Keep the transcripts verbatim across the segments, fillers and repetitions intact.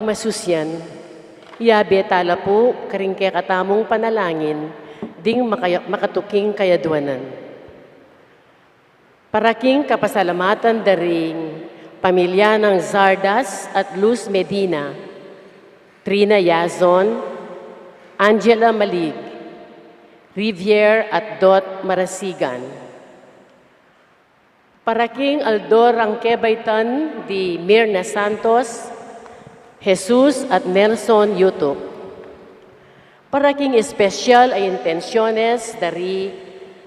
Masusian, yabe tala pu karing kekatamung panalangin ding makaya-, makatuking kayadwanan. Para king kapasalamatan da ring pamilya nang Zardas at Luz Medina, Trina Yazon, Angela Malig, Rivier at Dot Marasigan. Para king aldo rang kebaitan di Mirna Santos, Jesus at Nelson Yutup. Para king espesyal a intensyones dari,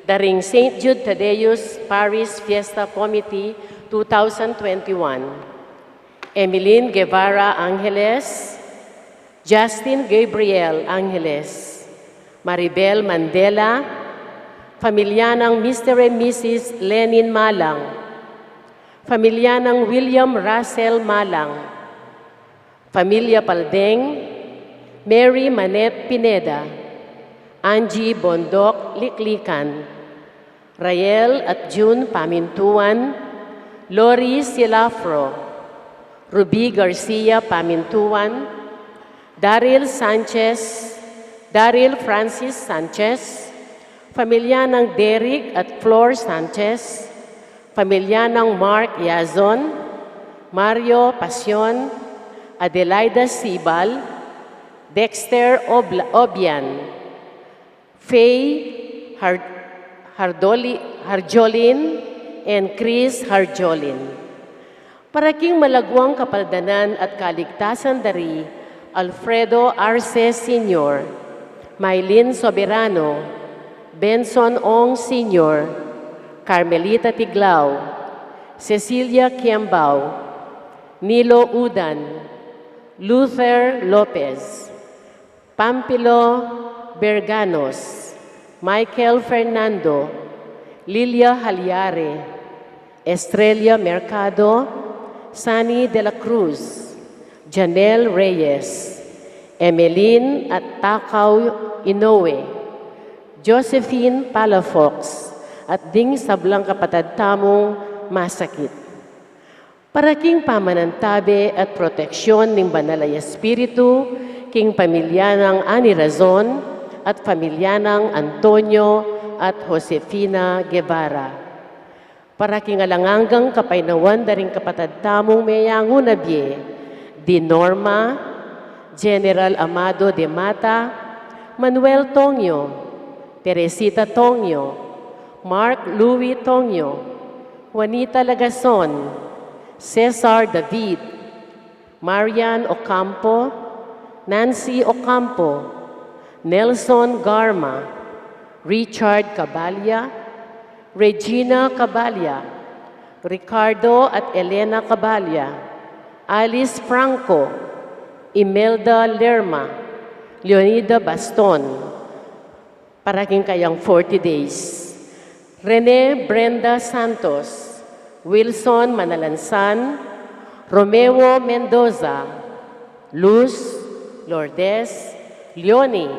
da ring Saint Jude Thaddeus Parish Fiesta Committee two thousand twenty-one, Emeline Guevara Angeles, Justin Gabriel Angeles, Maribel Mandela, pamilya nang Mister and Missus Lenin Malang, pamilya nang William Russell Malang, pamilya Paldeng, Mary Manette Pineda, Angie Bondoc Liklikan, Rael at June Pamintuan, Lori Silafro, Ruby Garcia Pamintuan, Daryl Sanchez, Daryl Francis Sanchez, pamilya nang Derek at Flor Sanchez, pamilya nang Mark Yazon, Mario Pasion, Adelaida Sibal, Dexter Obla-, Obian, Faye Har-, Hardoli-, Harjolin, and Chris Harjolin. Para king malaguang kapaldanan at kaligtasan dari Alfredo Arce Senior, Mylene Soberano, Benson Ong Senior, Carmelita Tiglao, Cecilia Kiambao, Nilo Udan, Luther Lopez, Pampilo Berganos, Michael Fernando, Lilia Haliare, Estrella Mercado, Sunny de la Cruz, Janelle Reyes, Emeline at Takao Inoue, Josephine Palafox, at ding sablang kapatad tamung masakit. Para king pamanantabe at proteksyon ning Banal a Espiritu, king pamilya nang Ani Razon at pamilya nang Antonio at Josefina Guevara. Para king alang anggang kapaynawan da ring kapatad tamung meyangu na bie, di Norma, General Amado de Mata, Manuel Tongyo, Teresita Tongyo, Mark Louis Tongyo, Juanita Lagason, Cesar David, Marian Ocampo, Nancy Ocampo, Nelson Garma, Richard Cabalya, Regina Cabalya, Ricardo at Elena Cabalya, Alice Franco, Imelda Lerma, Leonida Baston, para king kayang forty days. Rene Brenda Santos, Wilson Manalansan, Romeo Mendoza, Luz, Lourdes, Leonie,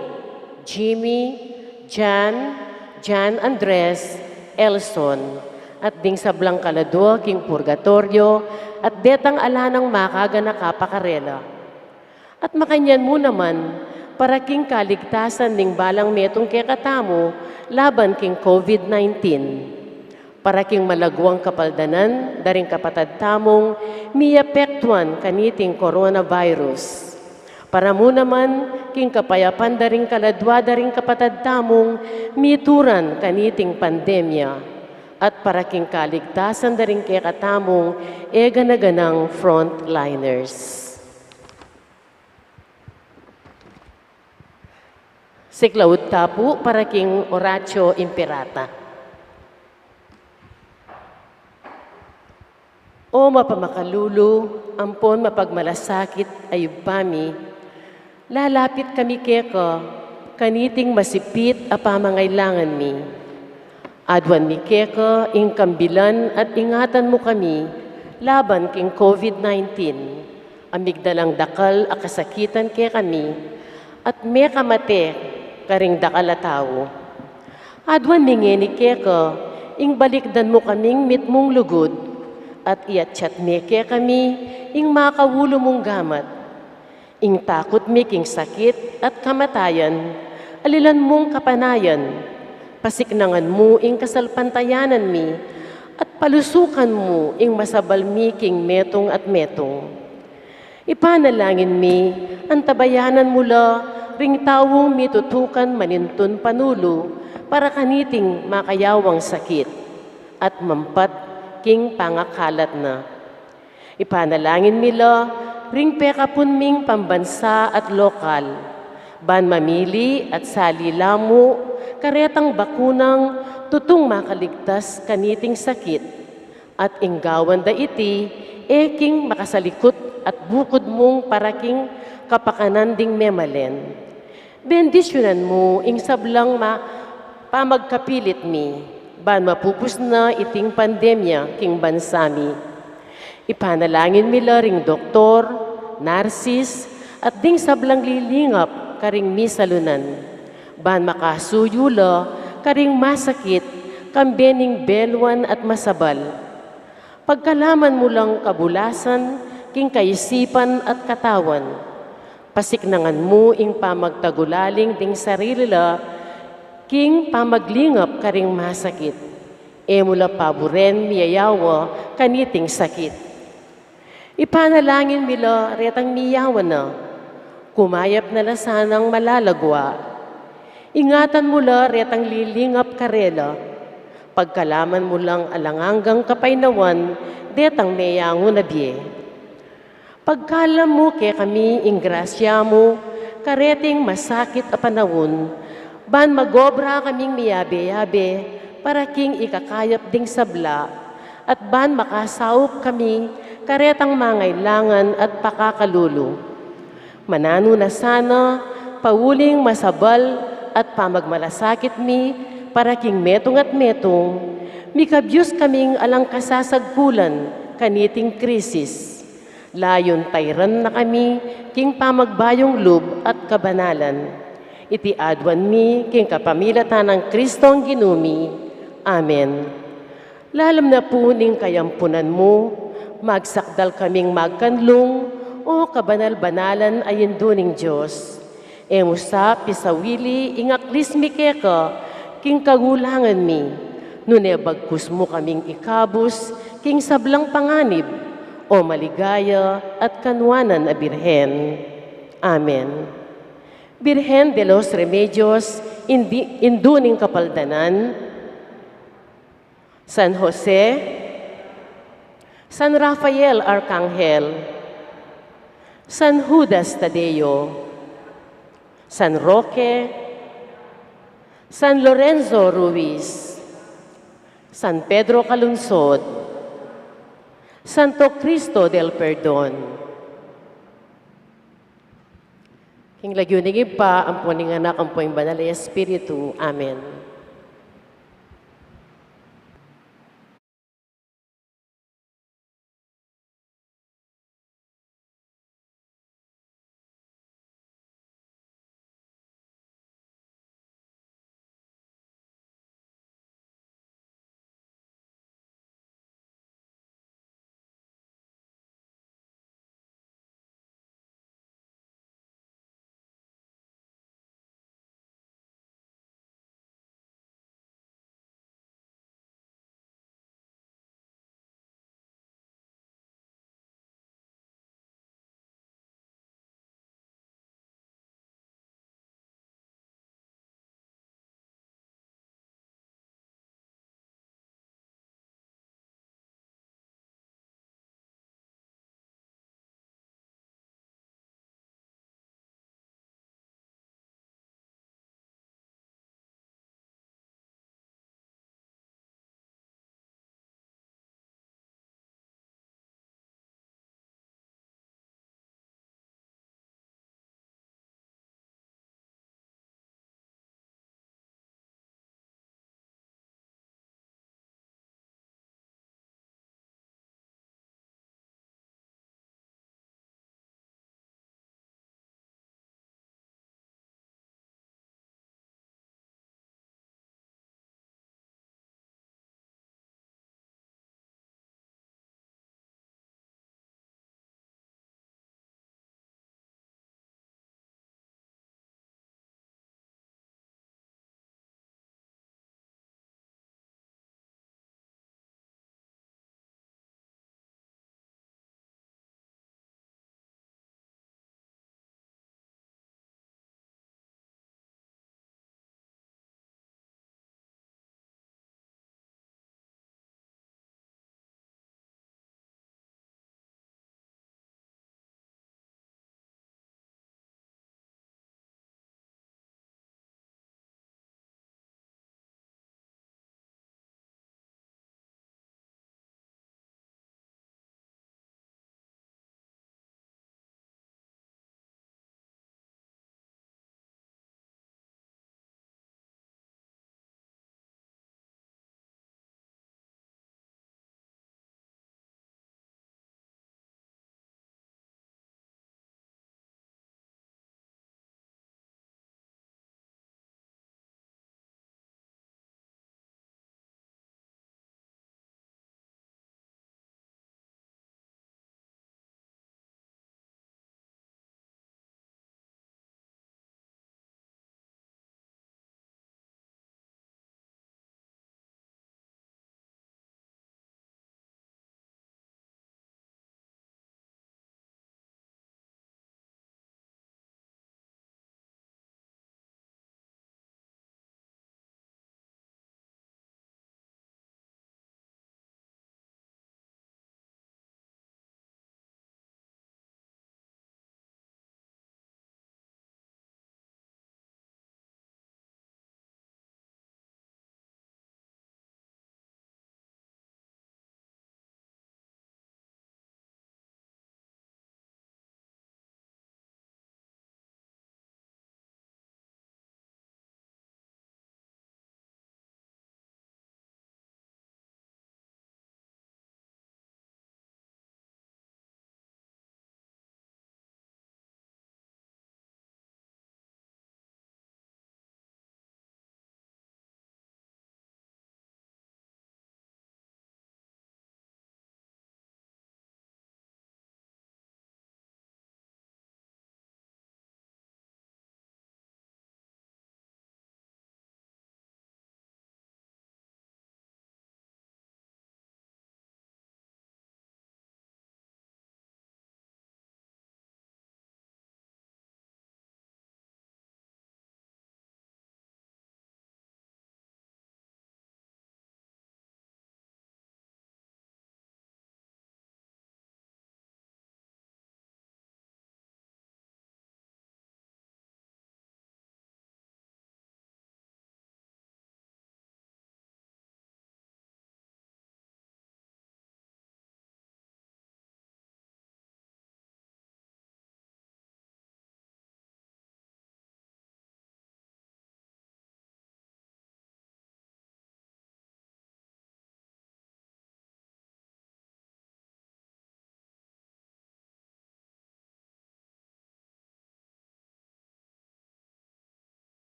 Jimmy, Jan, Jan Andres, Elson, at ding sablang kaladua king purgatoryo, at detang ala nang makaganaka pa karela. At makanyan mu naman, para king kaligtasan ning balang metung kekatamu laban king COVID nineteen. Para king malaguang kapaldanan da ring kapatad tamung miapektuan kaniting coronavirus. Para mu naman king kapayapan da ring kaladua da ring kapatad tamung mituran kaniting pandemya. At para king kaligtasan da ring kekatamung e gana-ganang frontliners. Siklaud ta pu para king Oratio Imperata. O mapamakalulu ampon mapagmalasakit a Ibpa mi, lalapit kami keka kaniting masipit a pamangailangan mi. Aduan mi keka ing kambilan at ingatan mu kami laban king COVID nineteen, a migdalang dakal a kasakitan kekami, at mekamate karing dakal a tau. Aduan mi ngeni keka ing balikdan mu kaming mitmung lugud, at iatyat me kekami ing makaulu mung gamat. Ing takut mi king sakit at kamatayan, alilan mung kapanayan, pasiknangan mu ing kasalpantayanan mi, at palusukan mu ing masabal mi king metung at metung. Ipanalangin mi, antabayanan mu la ring taung mitutukan manintun panulu para kaniting makayawang sakit at mampat king pangakalat na. Ipanalangin mi la ring pekapun ming pambansa at lokal, ban mamili at sali la mu karetang bakunang tutung makaligtas kaniting sakit, at ing gawan da iti e king makasalikut at bukud mung para king kapakanan ding memalen. Bendisyunan mu ing sablang ma-, pamagkapilit mi, ban mapupus na iting pandemya king bansa mi. Ipanalangin mi la ring doktor, narsis, at ding sablang lilingap karing misalunan, ban makasuyu la karing masakit, kambe ning belwan at masabal. Pagkalaman mu lang kabulasan king kaisipan at katawan. Pasiknangan mu ing pamagtagulaling ding sarili la king pamaglingap karing masakit. E mu la paburen miyayawa kaniting sakit. Ipanalangin mi la retang miyawa na, kumayap na la sanang malalagwa. Ingatan mu la retang lilingap karela. Pagkalaman mu lang alang anggang kapaynawan detang meyangu na bie. Pagkalam mu kekami ing grasya mu kareting masakit a panaun, ban magobra kaming miyabe-yabe para king ikakayap ding sabla, at ban makasaup kami karetang mangailangan at pakakalulu. Mananu na sana, pauling masabal at pamagmalasakit mi para king metung at metung, mikabyus kaming alang kasasagkulan kaniting krisis. Layun tairan na kami king pamagbayung lub at kabanalan. Iti aduan mi king kapamilatan nang Kristong Ginu mi. Amen. Lalam na pu ning kayampunan mu, magsakdal kaming magkanlung, o kabanal-banalan a Indu ning Dios. E mu sa pisawili ing aklis mi keka king kagulangan mi, nune bagkus mu kaming ikabus king sablang panganib, o maligaya at kanwanan a Birhen. Amen. Birhen de los Remedios, indi-, Indu ning Kapaldanan, San Jose, San Rafael Arkanghel, San Judas Tadeo, San Roque, San Lorenzo Ruiz, San Pedro Calungsod, Santo Cristo del Perdon. King lagyu ning Ibpa, ampo ning Anak, ampo ing Banal a Espiritu. Amen.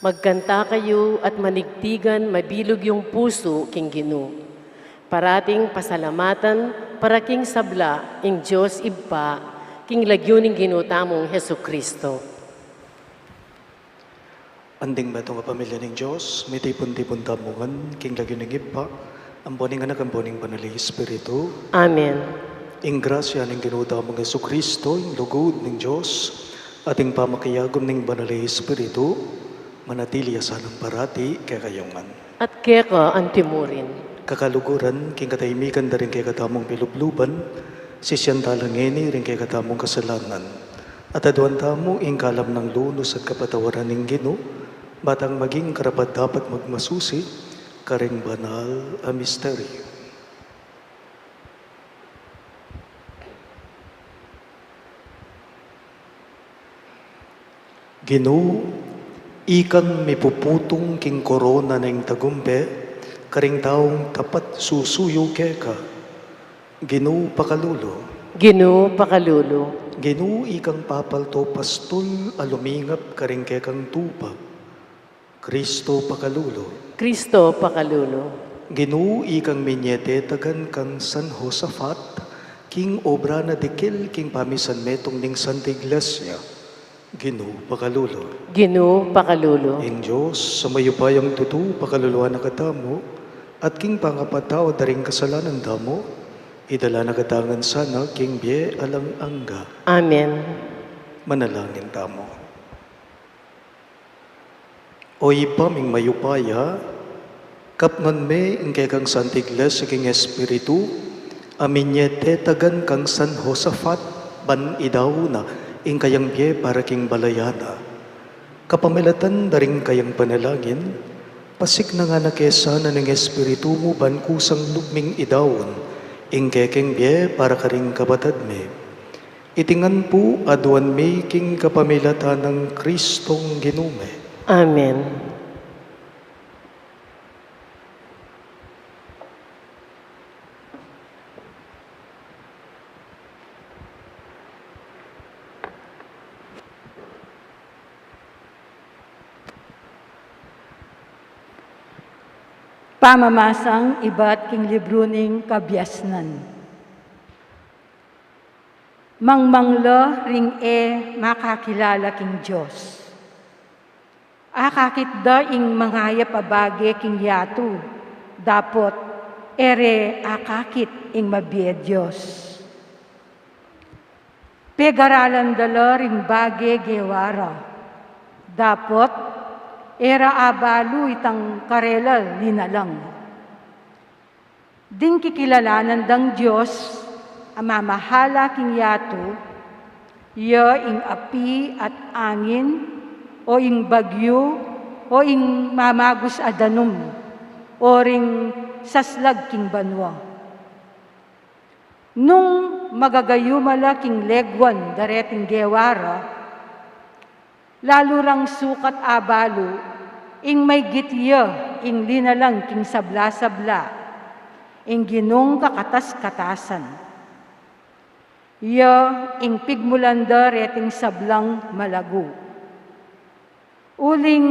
Magkanta kayu at manigtigan mabilug yung pusu king Ginu. Parating pasalamatan para king sabla ing Dios Ibpa, king lagyu ning Ginu tamung Jesucristo. Anding metung a pamilya ning Dios, mitipun-tipun tamu ngan king lagyu ning Ibpa, ampo ning Anak, ampo ning Banal a Espiritu. Amen. Ing grasya ning Ginu tamung Jesucristo, ing lugud ning Dios, at ing pamakiagum ning Banal a Espiritu, manatili ya sanang parati kekayu ngan. At keka antimurin. Kakaluguran, king katahimikan da ring kekatamung pilubluban, sisian tala ngeni ring kekatamung kasalanan. At aduan tamu ing kalam nang lunus at kapatawaran ning Ginu, ba tang maging karapat-dapat magmasusi karing banal a misteryu. Ginu, ikang mipuputung king korona ning tagumpe karing taung tapat susuyu keka. Ginu, pakalulu. Ginu, pakalulu. Ginu, ikang papalto pastul a lumingap karing kekang tupa. Kristo, pakalulu. Kristo, pakalulu. Ginu, ikang minyetetagan kang San Josafat king obra na dikil king pamisanmetung ning Santa Iglesia. Ginu, pakalulu. Ginu, pakalulu. Ing Dios a mayupayang tutu pakaluluan na katamu, at king pangapatawad da ring kasalanan tamu, idala na katamu ngan sana king bie alang angga. Amen. Manalangin tamu. O Ibpa ming mayupaya, kapnan me ing kekang Santa Iglesia king Espiritu, a minyetetagan kang San Josafat ban idaun na ing kayang bie para king balayan na. Kapamilatan da ring kayang panalangin, pasiknangan na ke sana ning Espiritu mu ban kusang lub ming idaun ing kekeng bie para karing kapatad mi. Iti ngan pu aduan mi king kapamilatan nang Kristong Ginu mi. Amen. Pamamasang ibat king libru ning Kabiasnan. Mangmangla ring e makakilala king Dios. Akakit da ing mangayap a bage king yatu, dapot e re akakit ing mabie Dios. Pegaralan da la ring bage gewa ra, dapot e ra abalu itang karela linalang. Ding kikilalanan dang Dios a mamahala king yatu, ya ing api at angin, o ing bagyu, o ing mamagus a danum, o ring saslag king banua. Nung magagayuma la king leguan da reting gewa ra, lalu rang sukat abalu ing maygit ya ing linalang king sabla-sabla, ing Ginung kakatas-katasan. Ya ing pigmulan da reting sablang malagu. Uling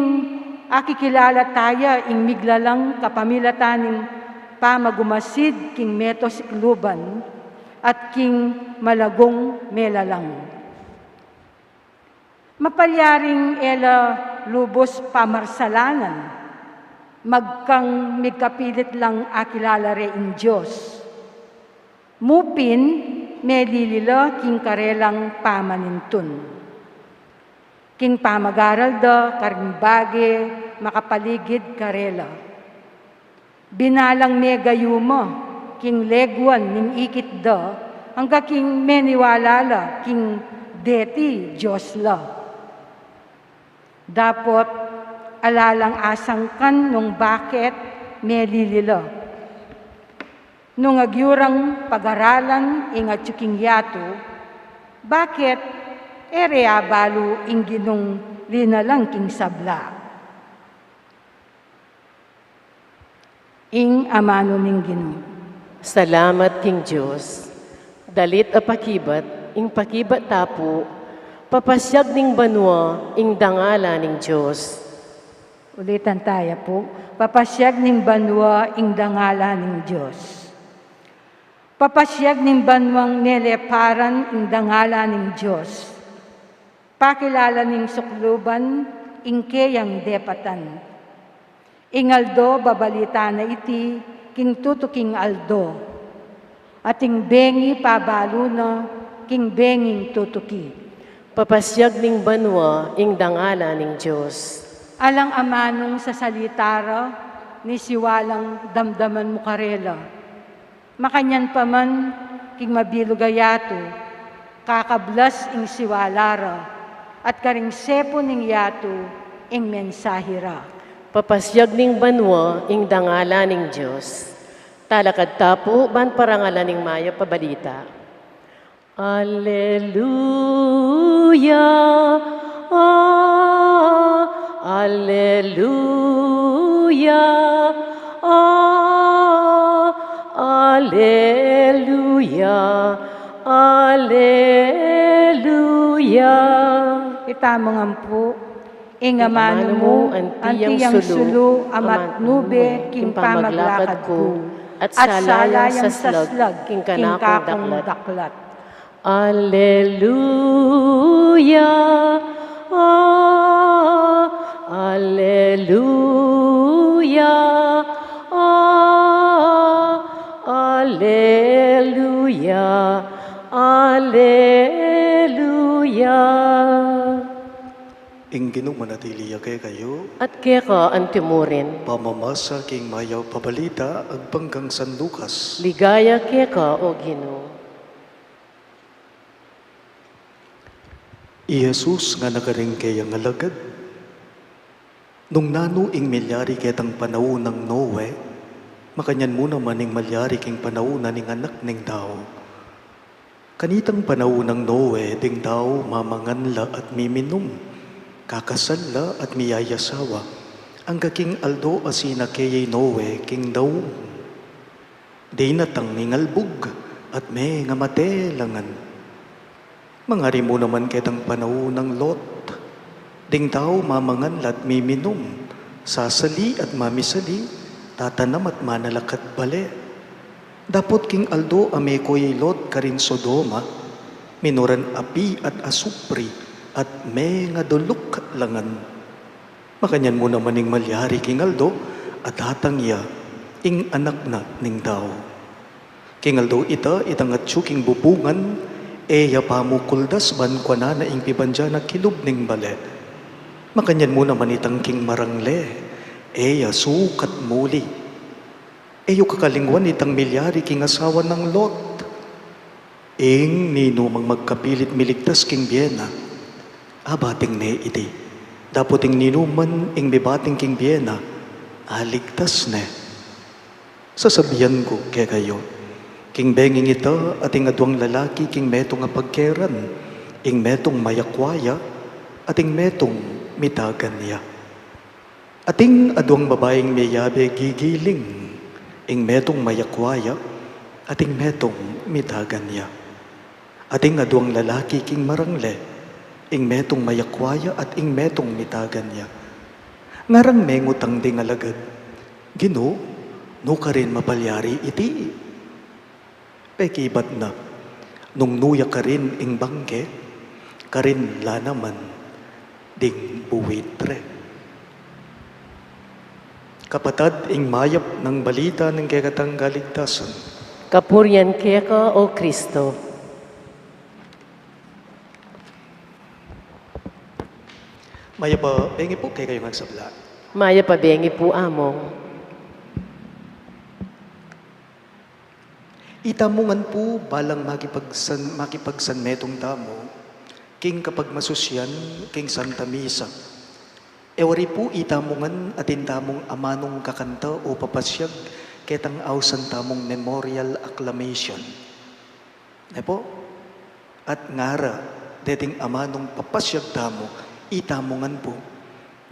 akikilala taya ing miglalang kapamilatan ning pamagumasid king meto sikluban at king malagung melalang. Mapalyaring e la lubus pamarsalanan, magkang migkapilit lang akilala re ing Dios. Mu pin, melili la king karelang pamanintun. King pamagaral da karing bage makapaligid karela. Binalang megayuma king leguan ning ikit da, angga king meniwala la king deti Dios la. Dapot ala lang asangkan nung baket melili la. Nung agyu rang pagaralan ing atyu king yatu, baket e re abalu ing Ginung linalang king sabla? Ing amanu ning Ginu. Salamat king Dios. Dalit a pakibat, ing pakibat ta pu, papasiag ning banua ing dangalan ning Dios. Ulitan taya pu. Papasiag ning banua ing dangalan ning Dios. Papasiag ning banuang neleparan ing dangalan ning Dios. Pakilala ning sukluban ing keyang depatan. Ing aldo babalita na iti king tutuking aldo. At ing bengi pabalu na king benging tutuki. Papasiag ning banua ing dangalan ning Dios. Alang amanung sasalita ra, ni siwalang damdaman mu karela. Makanyan pa man king mabilug a yatu, kakablas ing siwala ra, at karing sepu ning yatu ing mensahe ra. Papasiag ning banua ing dangalan ning Dios. Talakad ta pu ban parangalan ing mayap a balita. Alleluia, ah, alleluia, ah, alleluia, alleluia. Itamu ngan pu. Ing amanu mu, anti yang sulu, amat nube king pamaglakad ku, at sala yang saslag king kanakung daklat. Alleluia, ah, alleluia, ah, alleluia, alleluia. Ing Ginu manatili ya kekayu. At keka antimurin. Pamamasa king mayap a balita agpang kang San Lucas. Ligaya keka, O Ginu. I Jesus ngana karing keyang alagad, nung nanu ing milyari ketang panaun nang Noe, makanyan mu naman ing malyari king panaun na ning Anak ning Tau. Kanitang panaun nang Noe, ding tau mamangan la at miminum, kakasal la at miyayasawa, angga king aldo a sinake ye i Noe king daung. Dinatang ing albug at mengamate la ngan. Mangari mu naman ketang panaun nang Lot, ding tau mamangan la at miminum, sasali at mamisali, tatanam at manalakat bale. Dapot king aldo a meko ye i Lot karin Sodoma, minuran api at asupri at mengaduluk la ngan. Makanyan mu naman ing malyari king aldo a datang ya ing Anak na ning Tau. King aldo ita, itang atyu king bubungan, e ya pamukuldas ban kuanan na ing pibandian a kilub ning bale. Makanyan mu naman itang king marangle, e ya sukat muli. E yu kakalingwan itang milyari king asawa nang Lot. Ing ninumang magkapilit miligtas king bie na, abating ne iti. Dapot ing ninuman ing mibating king bie na, aligtas ne. Sasabian ku kekayu, king benging ita ating aduang lalaki king metung a pagkeran, ing metung mayakwa ya, at ing metung mitagan ya. Ating aduang babaing meyabe gigiling, ing metung mayakwa ya, at ing metung mitagan ya. Ating aduang lalaki king marangle, ing metung mayakwa ya, at ing metung mitagan ya. Ngarang mengutang ding alagad, Ginu, nu karin mapalyari iti? Pekibat na, nung nu ya karin ing bangke, karin la naman ding buitre. Kapatad, ing mayap nang balita ning kekatang kaligtasan. Kapurian keka, O Kristo. Mayap a bengi pu kekayung agsabla. Mayap a bengi pu, Among. Itamu ngan pu, balang makipagsan, makipagsanmetung tamu king kapagmasusyan king Santa Misa. E wari pu, itamu ngan atin tamung amanung kakanta o papasiag ketang ausan tamung memorial acclamation. Ne pu? At ngara, deting amanung papasiag tamu, itamu ngan pu.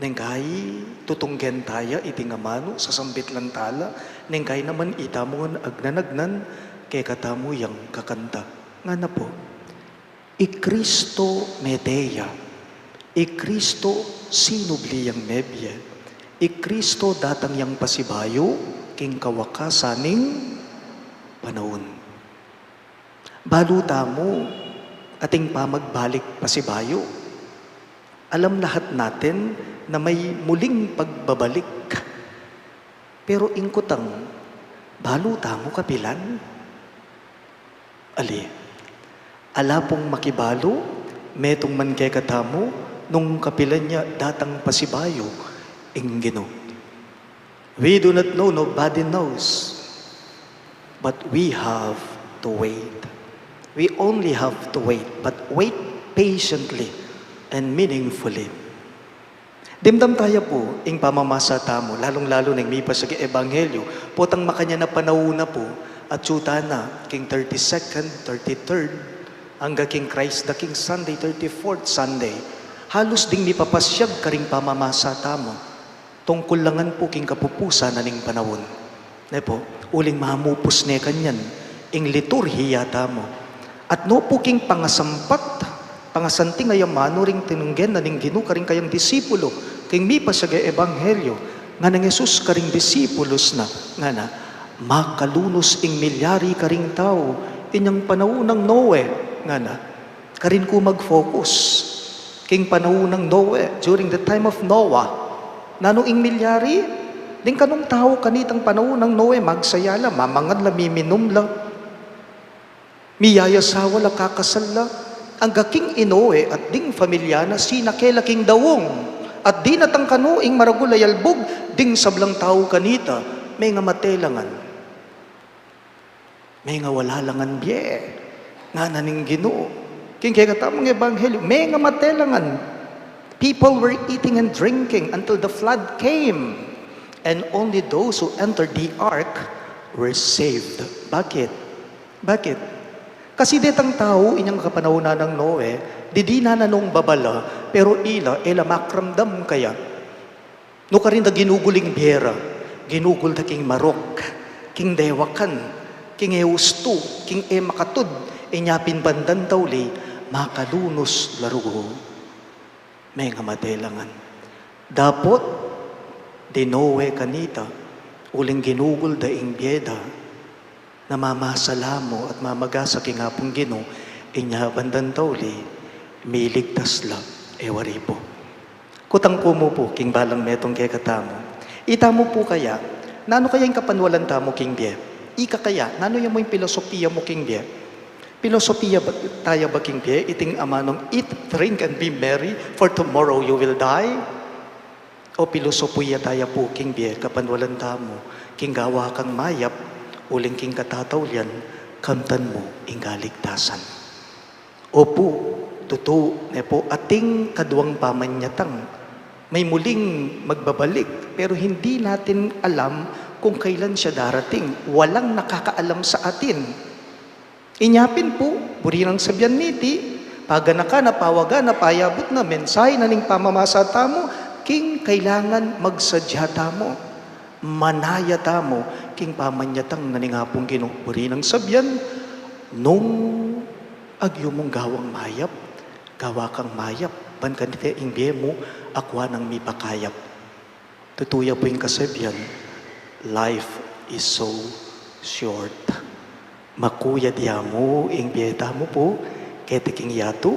Neng kai tutunggen taya iting amanu, sasambit lang tala, neng kai naman itamu ngan agnanagnan kekatamu yang kakanta. Ngana pu, I Kristo mete ya, i Kristo sinubli yang mebie, I Kristo datang yang pasibayu king kawakasan ning panaun. Balu tamu ating pamagbalik pasibayu. Alam lahat natin na may muling pagbabalik. Pero ing kutang, balu tamu kapilan? Ali, ala pung makibalu, metung man kekatamu, nung kapilan ya datang pasibayu ing Ginu. We do not know, nobody knows. But we have to wait. We only have to wait, but wait patiently and meaningfully. Dimdam taya pu ing pamamasa tamu, lalung-lalu na ing mipasyag a ebanghelyu, potang makanyan a panaun na pu, atyu tana king thirty-second, thirty-third, angga king Christ the King Sunday, thirty-fourth Sunday. Halus ding mipapasyag karing pamamasa tamu tungkul la ngan pu king kapupusan na ning panaun. Ne pu, uling mamupus ne kanyan ing liturhiya tamu. At no pu king pangasampat, pangasanting a amanu ring tinunggen na ning Ginu karing kayang disipulu king mipasyag a ebanghelyu, ngana nang Jesus karing disipulus na, ngana, "Makalunus ing milyari karing tau inyang panaun nang Noe," ngana. Karin ku mag-focus. King panaun nang Noe, during the time of Noah, nanu ing milyari? Ding kanung tau kanitang panaun nang Noe, magsaya la, mamangan la, miminum la, miyayasawa la, kakasal la. Angga king i Noe at ding pamilya na sinake la king daung, at dinatang kanu ing maragul a yalbug, ding sablang tau kanita mengamate la ngan. Mengawala la ngan bie, ngana ning Ginu. King kekatamung ebanghelyu, mengamate la ngan. People were eating and drinking until the flood came, and only those who entered the ark were saved. Bakit? Bakit? Kasi detang tau inyang kapanaunan nang Noe, didinan na nung babala, pero ila, e la makaramdam kaya. Nukarin da ginugul ing bie ra, ginugul da king marok, king dewakan, king e ustu, king e makatud, inya pin bandang tauli, makalunus la rugu. Mengamate la ngan. Dapot, dinowe kanita, uling ginugul da ing bie da, na mamasa la mu at mamagasa king Apung Ginu, inya bandang tauli, miligtas la, e wari pu. Kutang ku mu pu, king balang metung kekatamu. Itamu pu kaya, nanu kaya ing kapanwalan tamu king bie? Ika kaya, nanu ya mu ing pilosopiya mu king bie? Pilosopiya ba, taya ba king bie, iting amanung eat, drink, and be merry, for tomorrow you will die? O pilosopiya taya pu king bie, kapanwalan tamu, king gawa kang mayap, uling king katataulian, kamtan mu ing kaligtasan. Opu, tutu, ne pu, ating kaduang pamanyatang. May muling magbabalik, pero hindi natin alam kung kailan siya darating. Walang nakakaalam sa atin. Inya pin pu, buri nang sabian niti, paganakan na, pawagan na, payabut na, mensahe na ning pamamasa tamu, king kailangan magsadya tamu, manaya tamu, king pamanyatang na ning Apung Ginu, buri nang sabian, nung agyu mung gawang mayap, gawa kang mayap, ban kanita ing bie mu, akwa nang mipakayap. Tutu ya pu ing kasabian, life is so short. Maku ya diamu ing bie tamu pu, keti king yatu,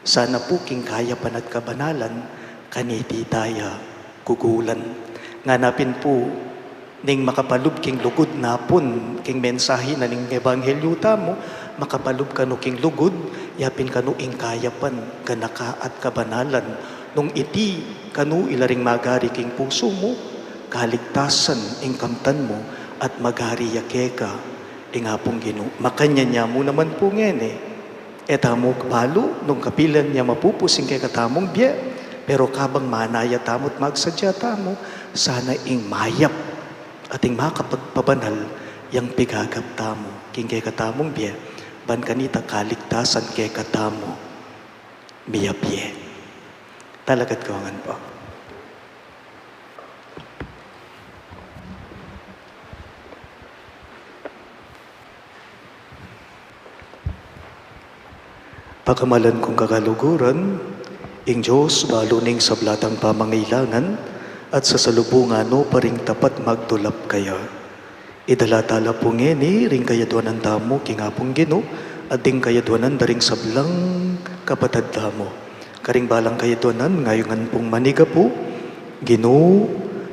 sana pu king kayapan at kabanalan, kaniti taya gugulan. Ngana pin pu, ning makapalub king lugud napun, king mensahe na ning ebanghelyu tamu, makapalub kanu king lugud, yapin kanu ing kayapan, ganaka at kabanalan, nung iti kanu ila ring magari king pusu mu, kaligtasan ing kamtan mu, at magari ya keka ing Apung Ginu. Makanyan ya mu naman pu ngeni. E tamu balu nung kapilan ya mapupus ing kekatamung bie, pero kabang manaya tamu at magsadya tamu, sana ing mayap at ing makapagpabanal yang pigagap tamu king kekatamung bie, ban kanita kaligtasan kekatamu miyabie. Talakad ku ngan pu. Pakamalan kung kakaluguran, ing Dios balu ning sabla tang pamangailangan, At sasalubungan no pa ring tapat magdulap kaya. Idala tala pu ngeni ring kayadwanan tamu king Apung Ginu, at ding kayadwanan da ring sablang kapatad tamu. Karing balang kayadwanan, ngayungan pung manigapu, Ginu,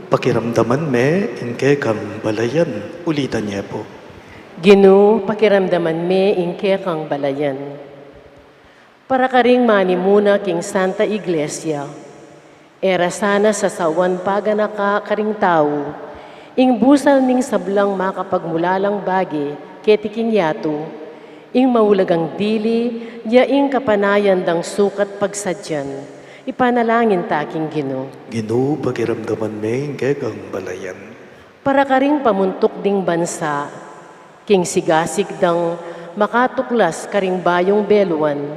pakiramdaman me ing kekang balayan. Ulitan ye pu. Ginu, pakiramdaman me ing kekang balayan. Para karing manimuna king Santa Iglesia, e ra sana sasawan paganaka karing tau ing busal ning sablang makapagmulalang bage keti king yatu, ing maulagang dili ya ing kapanayan dang sukat pagsadyan. Ipanalangin ta king Ginu. Ginu, pakiramdaman me ing kekang balayan. Para karing pamuntuk ding bansa king sigasig dang makatuklas karing bayung beluan,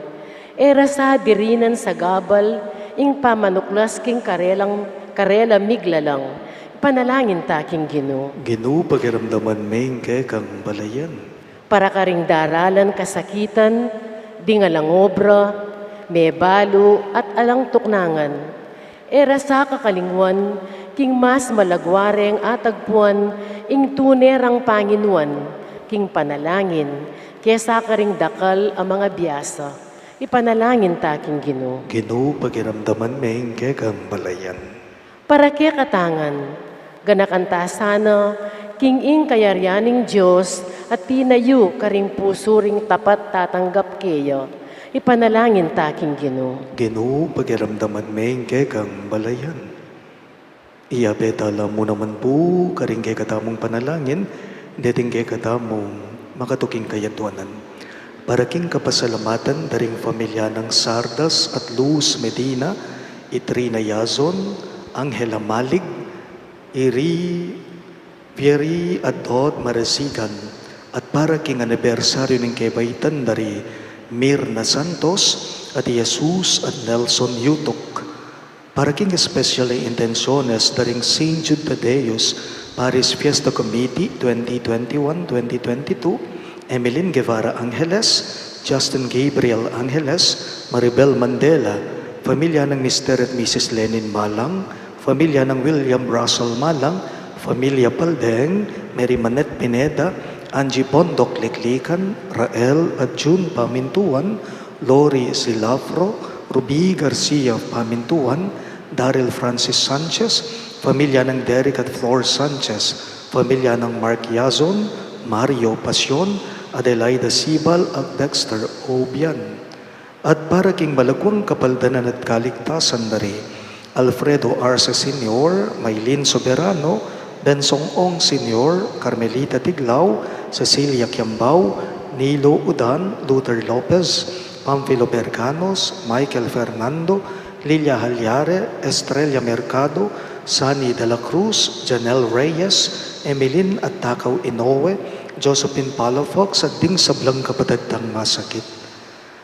e ra sa dirinan sagabal ing pamanuklas king karelang, karela miglalang. Ipanalangin ta king Ginu. Ginu, pakiramdaman me ing kekang balayan. Para karing daralan kasakitan, ding alang obra, mebalu at alang tuknangan, e ra sa kakalingwan king mas malagwa reng atagpuan ing tune rang panginuan king panalangin kesa karing dakal a mangabiasa. Ipanalangin ta king Ginu. Ginu, pakiramdaman me ing kekang balayan. Para kekatang ngan, ganakan ta sana king ing kayarian ning Dios a tinayu karing pusu ring tapat tatanggap keya. Ipanalangin ta king Ginu. Ginu, pakiramdaman me ing kekang balayan. Iyabe tala mu naman pu karing kekatamung panalangin deting kekatamung makatuking kayadwanan. Para king kapasalamatan da ring familia nang Sardas at Luz Medina, Itrina Yazon, Angela Malig, Iri, Vieri at Dod Marasigan, at para king anibersaryu ning kebaitan da ri Mirna Santos at Jesus at Nelson Yutuk. Para king special intenciones da ring Saint Jude Thaddeus Parish Fiesta Committee twenty twenty-one, twenty twenty-two, Emeline Guevara Angeles, Justin Gabriel Angeles, Maribel Mandela, familia nang Mister at Missus Lenin Malang, familia nang William Russell Malang, familia Paldeng, Mary Manette Pineda, Angie Bondoc Liklikan, Rael at June Pamintuan, Lori Silafro, Ruby Garcia Pamintuan, Daryl Francis Sanchez, familia nang Derek at Flor Sanchez, familia nang Mark Yazon, Mario Pasion, Adelaida Sibal, at Dexter Obian. At para king malagwang kapaldanan at kaligtasan da ri Alfredo Arce Senior, Maylin Soberano, Bensong Ong Senior, Carmelita Tiglao, Cecilia Kiambao, Nilo Udan, Luther Lopez, Pamfilo Berganos, Michael Fernando, Lilia Halyare, Estrella Mercado, Sunny de la Cruz, Janelle Reyes, Emeline at Takaw Inoue, Josephine Palafox, at ding sablang kapatad tang masakit.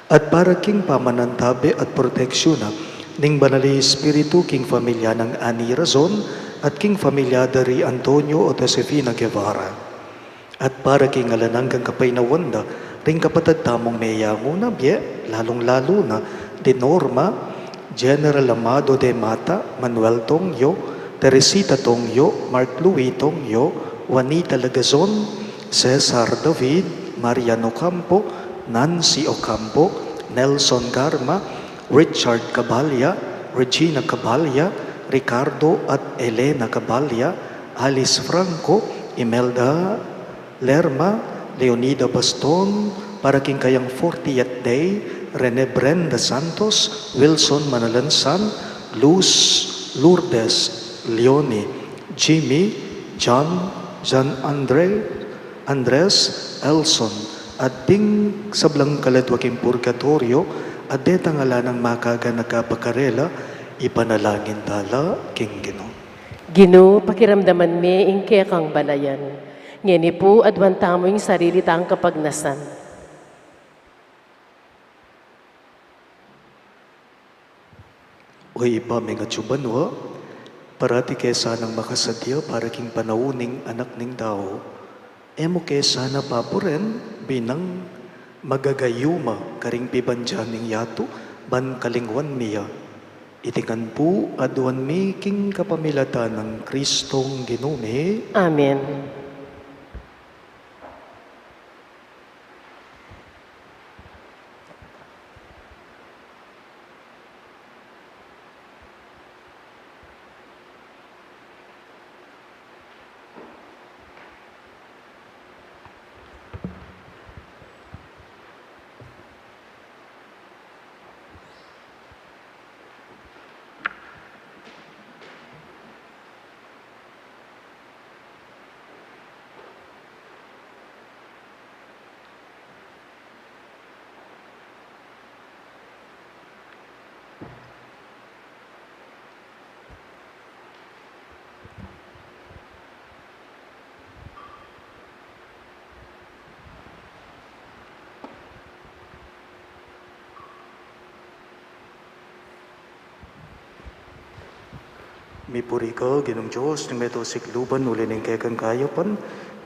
At para king pamanantabe at proteksyun na ning Banal a Espiritu king familia nang Annie Razon at king familia da ri Antonio at Josefina Guevara. At para king alang anggang kapaynawan da ring kapatad tamung meyangu na bie, lalung-lalu na di Norma, General Amado de Mata, Manuel Tongyo, Teresita Tongyo, Mark Louis Tongyo, Juanita Lagazon, Cesar David, Marian Ocampo, Nancy Ocampo, Nelson Garma, Richard Cabalya, Regina Cabalya, Ricardo at Elena Cabalya, Alice Franco, Imelda Lerma, Leonida Baston, para king kayang fortieth day, Rene Brenda Santos, Wilson Manalansan, Luz, Lourdes, Leonie, Jimmy, John, John Andre, Andres, Elson, at ding sablang kaladwa king purgatoryo, at detang ala nang makaganaka pa karela, ipanalangin tala king Ginu. Ginu, pakiramdaman me ing kekang balayan. Ngeni pu, aduan tamu ing sarili tang kapagnasan. O Ibpa ming atsu banua, parati ke sanang makasadya para king panaun ning Anak ning Tau. E mu ke sana papuren bilang magagayuma karing pibandian ning yatu, ban kalingwan mi ya. Iti ngan pu aduan mi king kapamilatan nang Kristong Ginu mi. Amen. Mipuri ka, Ginung Dios ning meto sikluban, uli ning kekang kayapan,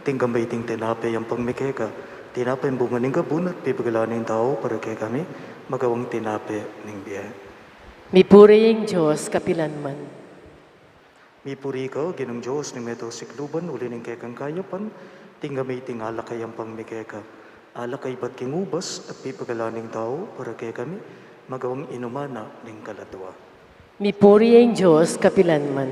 tinggap mi iting tinape yampang mi keka. Tinape ing bunga ning gabun at pipagalan ning tau para kekami, magawang tinape ning bie. Mipuri ing Dios kapilanman. Mipuri ka, Ginung Dios ning meto sikluban, uli ning kekang kayapan, tinggap mi iting alak a yampang mi keka. Alak a ibat king ubas at pipagalan ning tau para kekami, magawang inuman na ning kaladua. Mipuri ing Dios kapilanman.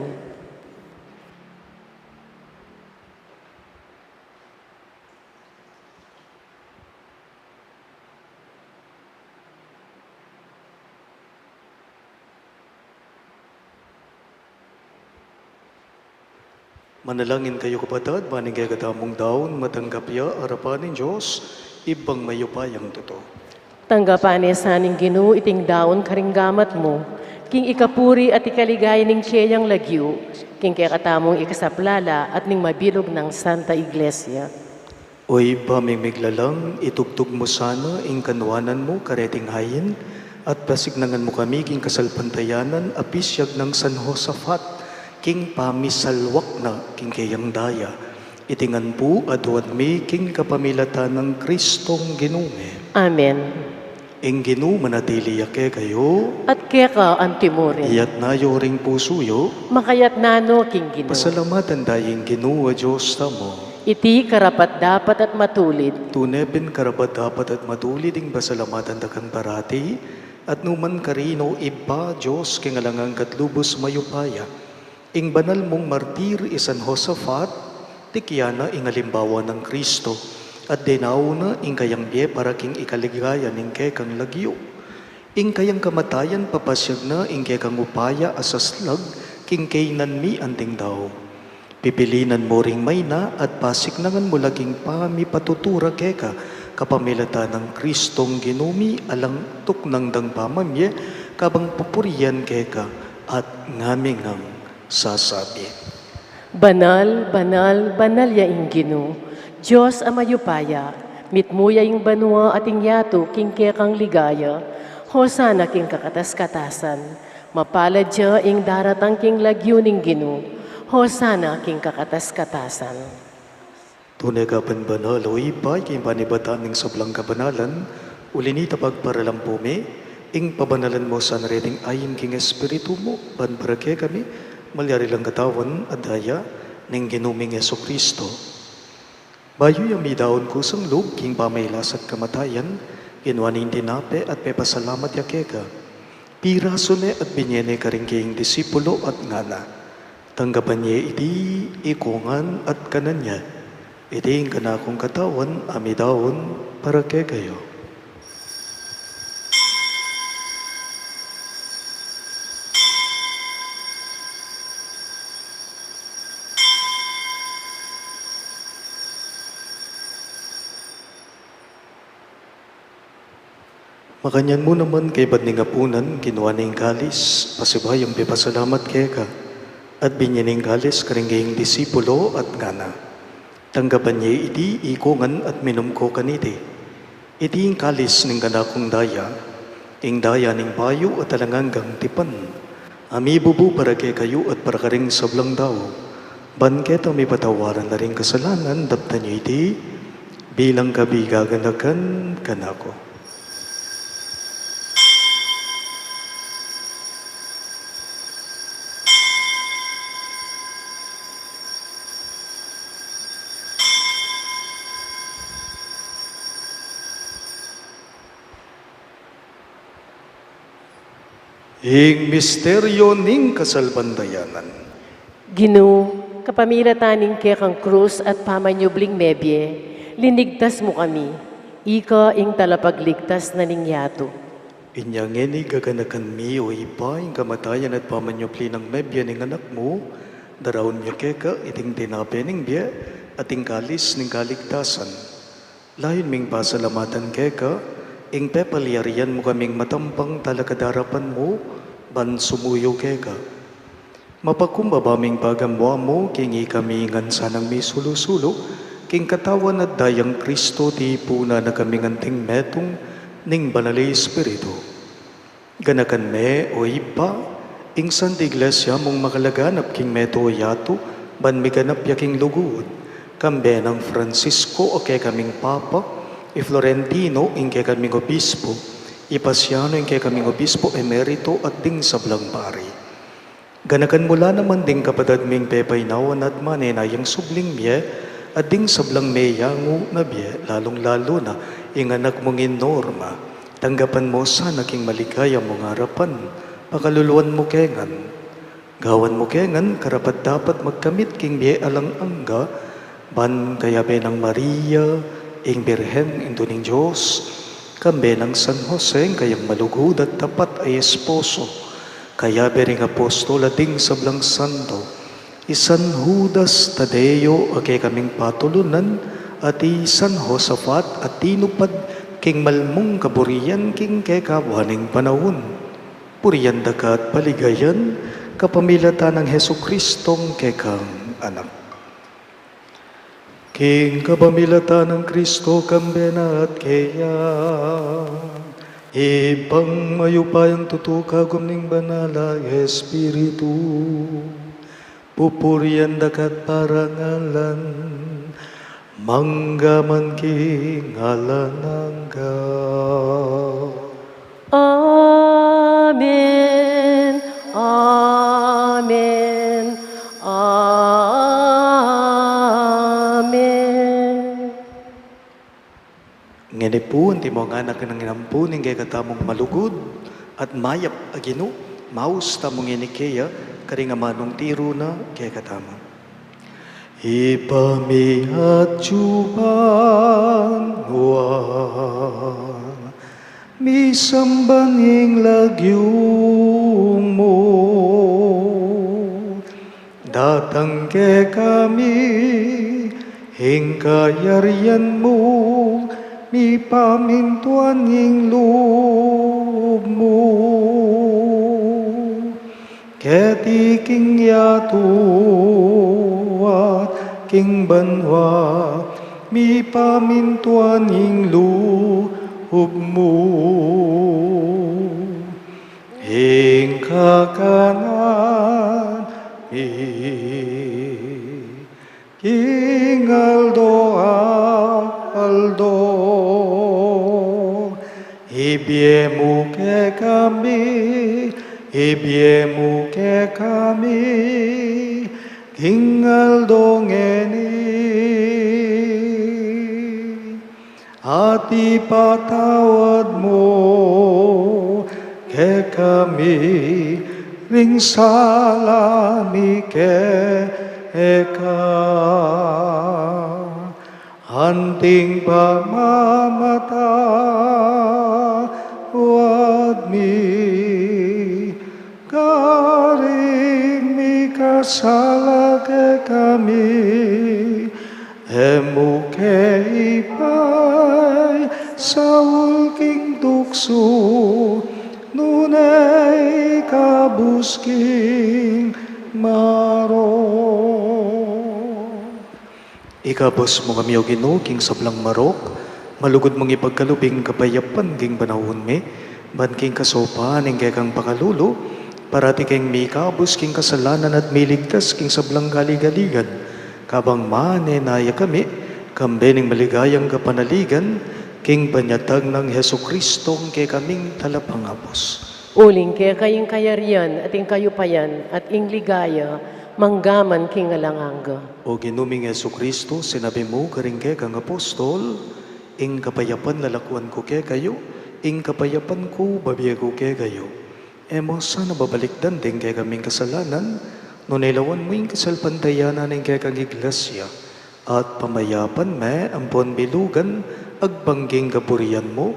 Manalangin kayu, kapatad, ban ing kekatamung daun matanggap ya arapan ning Dios, Ibpang mayupayang tutu. Tanggapan na sa ning Ginu iting daun karing gamat mu, king ikapuri at ikaligaya ning keyang lagyu, king kekatamung ikasaplala at ning mabilug nang Santa Iglesia. O Ibpa ming miglalang, itugtug mu sana ing kanuanan mu kareting ain, at pasignangan mu kami king kasalpantayanan a pisyag nang San Josafat, king pamisalwak na king keyang daya. Iti ngan pu aduan mi king kapamilatan nang Kristong Ginu mi. Amen. Ing Ginu manatili ya kekayu. At keka antimurin. Iyatas yu ring pusu yu. Makayatas no king Ginu. Pasalamatan taya ing Ginu a Dios tamu. Iti karapat-dapat at matulid. Tune pin karapat-dapat at matulid ing pasalamatan da kang parati, at nukarin man, O Ibpa, Dios king alang angga at lubus mayupaya. Ing banal mung martir i San Josafat, tikyan na ing alimbawa nang Kristo, at dinaun na ing kayang bie para king ikaligaya ning kekang lagyu. Ing kayang kamatayan papasyag na ing kekang upaya a saslag king kaynan mi anting tau. Pipilinan mu ring maina at pasignangan mu la king pamipatutu ra keka kapamilatan nang Kristong Ginu mi, alang tuknang dang pamamie, kabang pupurian keka at ngaming sasabi: Banal, banal, banal ya ing Ginu, Dios a mayupaya, mitmu ya ing banua at ing yatu king kekang ligaya. Hosana king kakatas-katasan. Mapalad ya ing daratang king lagyu ning Ginu. Hosana king kakatas-katasan. Tune ka pin banal, O Ibpa, king panibatan ning sablang kabanalan, uli na nita pagparalan pu mi, ing pabanalan mu sana reting ain king Espiritu mu, ban para kekami malyari lang katawan at daya ning Ginu ming Jesucristo. Bayu ya midaun kusang lub king pamailas at kamatayan, kinua ne ing tinape at pepasalamat ya keka. Pirasu ne at binie ne karing kayang disipulo at ngana: Tanggapan ye iti ikongan at kanan ye. Iti ing kanakung katawan a midaun para kekayu. Makanyan mu naman kaybat ning apunan, kinua ne ing kalis, pasibayu yang pepasalamat keka, at binie ne ing kalis karing kayang disipulo at ngana: Tanggapan ye iti ikongan at minum ko kaniti. Iti ing kalis ning kanakung daya, ing daya ning bayu at alang anggang tipan, a mibubu para kekayu at para karing sablang tau, ban keta mipatawaran la ring kasalanan. Daptan yu iti bilang kabigaganakan kanaku. Ing misteryo ning kasalpantayanan. Ginu, kapamilatan ning kekang krus at pamanyubling mebie, linigtas mu kami. Ika ing talapagligtas na ning yatu. Inya ngeni gaganakan mi, o Ibpa, ing kamatayan at pamanyubli nang mebie ning Anak mu, daraun mi keka iting tinape ning bie at ing kalis ning kaligtasan. Layun ming pasalamatan keka ing pepalyarian mu kaming matampang talakad arapan mu ban sumuyu keka. Mapakumbaba ming pagamu-amu king ikami ngan sanang misulu-sulu king katawan at dayang Kristo, tipunan na kaming anting metung ning Banal a Espiritu. Ganakan me, o Ibpa, ing Santa Iglesia mung makalaganap king meto a yatu, ban miganap ya king lugud, kambe nang Francisco a kekaming Papa, i Florentino ing kekaming Obispo, i Paciano ing kekaming Obispo Emerito at ding sablang pari. Ganakan mu la naman ding kapatad ming pepainawa na at manenayang subling mie, at ding sablang meyangu na bie, lalung-lalu na ing anak mung i Norma. Tanggapan mu sana king maligaya mung arapan, pakaluluan mu ke ngan. Gawan mu ke ngan karapat-dapat magkamit king bie alang angga, ban kayabe nang Maria, ing Birhen, Indu ning Dios, kambe nang San Jose, ing kayang malugud at tapat a esposo, kayabe ring apostol at ding sablang santo, i San Judas Tadeo a kekaming patulunan, at i San Josafat a tinupad king malmung kaburian king kekaban ning panaun. Purian da ka at paligayan kapamilatan nang Jesucristong kekang Anak. King kapamilatan nang Kristo, kambe na at keya, Ibpang mayupayang tutu, kagum ning Banal a Espiritu, pupurian da ka at parangalan, mangga man king alang angga. Amen. Amen. Amen. Ngeni pu, antimo ngan a king ampu ning kekatamung malugud at mayap a Ginu, maus tamu ngeni keya karing amanung tiru na kekatamu. Ibpa mi, atiu banua, misamban ing lagyu mu, datang kekami ing kayarian mu, mipamintuan ing lub mu keti king yatu at king banua. Mipamintuan ing lub mu ing kakanan mi king aldo-aldo. Ibie mu kekami, ibie mu kekami king aldo ngeni, at ipatawad mu kekami ring sala mi keka, anting pamamatawad mi karing mikasala kekami. E mu ke ipaisaul king tuksu, nune ikabus king marok. Ikabus mu kami, O Ginu, king sablang marok, malugud mung ipagkalub ing kapayapan king panaun mi, ban king kasaupan ning kekang pakalulu, parati keng mikabus king kasalanan at miligtas king sablang kaligaligan, kabang manenaya kami kambe ning maligayang kapanaligan king panyatag nang Jesucristong kekaming Talapangabus. Uling keka ing kayarian at ing kayupayan at ing ligaya, mangga man king alang angga. O Ginu ming Jesucristo, sinabi mu karing kekang apostol, ing kapayapan lalakuan ku kekayu, ing kapayapan ku bibie ku kekayu. E mu sana babalikdan ding kekaming kasalanan, nune lawan mu ing kasalpantayanan ning kekang Iglesia, at pamayapan me ampon bilugan, agbang king kaburian mu,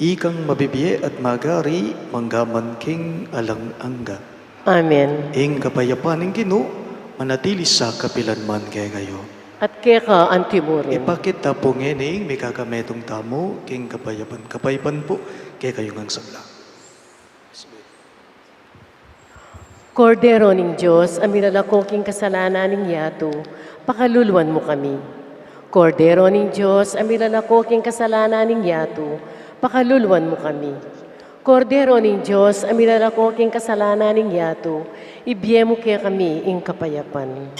ikang mabibie at magari, mangga man king alang angga. Amen. Ing kapayapan ning Ginu, manatili sa kapilan man kekayu. At keka antimurin. Ipakit ta pu ngeni ing mikakametung tamu king kapayapan. Kapayapan pu kekayu ngang sabla. Kordero ning Dios, a milalako king kasalanan ning yatu, pakaluluan mu kami. Kordero ning Dios, a milalako king kasalanan ning yatu, pakaluluan mu kami. Kordero ning Dios, a milalako king kasalanan ning yatu, ibie mu kekami ing kapayapan.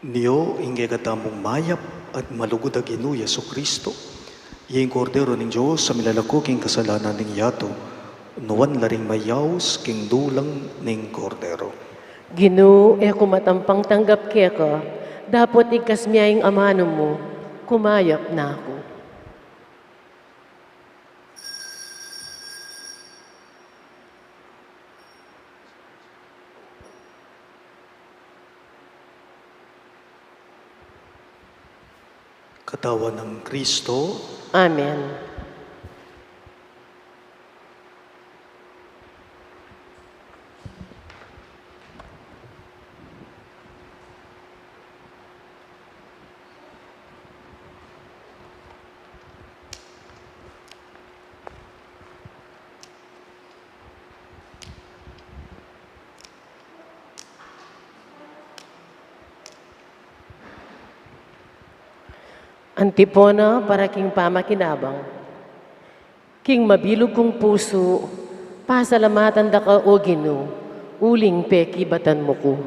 Nio ing kekatamung mayap at malugud a Ginu Jesucristo, iya ing Kordero ning Dios a milalako king kasalanan ning yatu, nuan la ring mayaus king dulang ning Kordero. Ginu, e ku matampang tanggap keka, dapot igkas mia ing amanu mu, kumayap na ku. Katawan nang Kristo. Amen. Antipona para king pamakinabang. King mabilug kung pusu, pasalamatan da ka, O Ginu, uling pekibatan mu ku.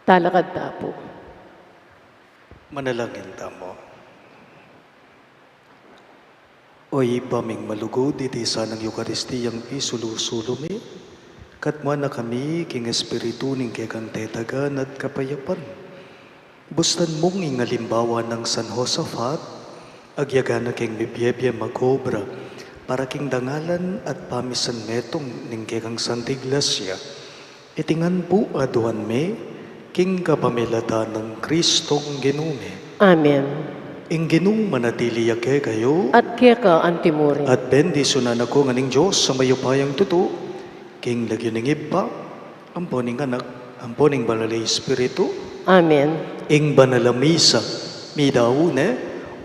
Talakad ta pu. Manalangin tamu. O Ibpa ming malugud, iti sanang Eukaristiyang pisulu-sulu mi, katmuan na kami king Espiritu ning kekang tetagan at kapayapan. Bustan mung ing alimbawa nang San Josafat, agyaga na keng mibie-bie mag-obra para king dangalan at pamisan metung ning kekang Santa Iglesia. Iti ngan pu aduan mi king kapamilatan nang Kristong Ginu mi. Amen. Ing Ginu manatili ya kekayu. At keka antimurin. At bendisyunan na kayu ngan ning Dios a mayupayang tutu, king lagyu ning Ibpa, ampo ning Anak, ampo ning Banal a Espiritu. Amen. Ing Banal a Misa midaun ne,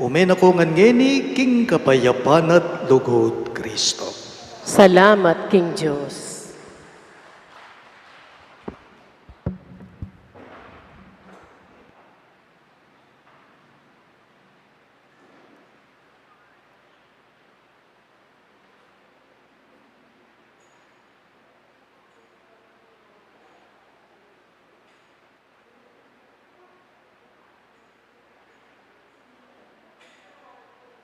ume na kayu ngan ngeni king kapayapan at lugud Kristo. Salamat king Dios.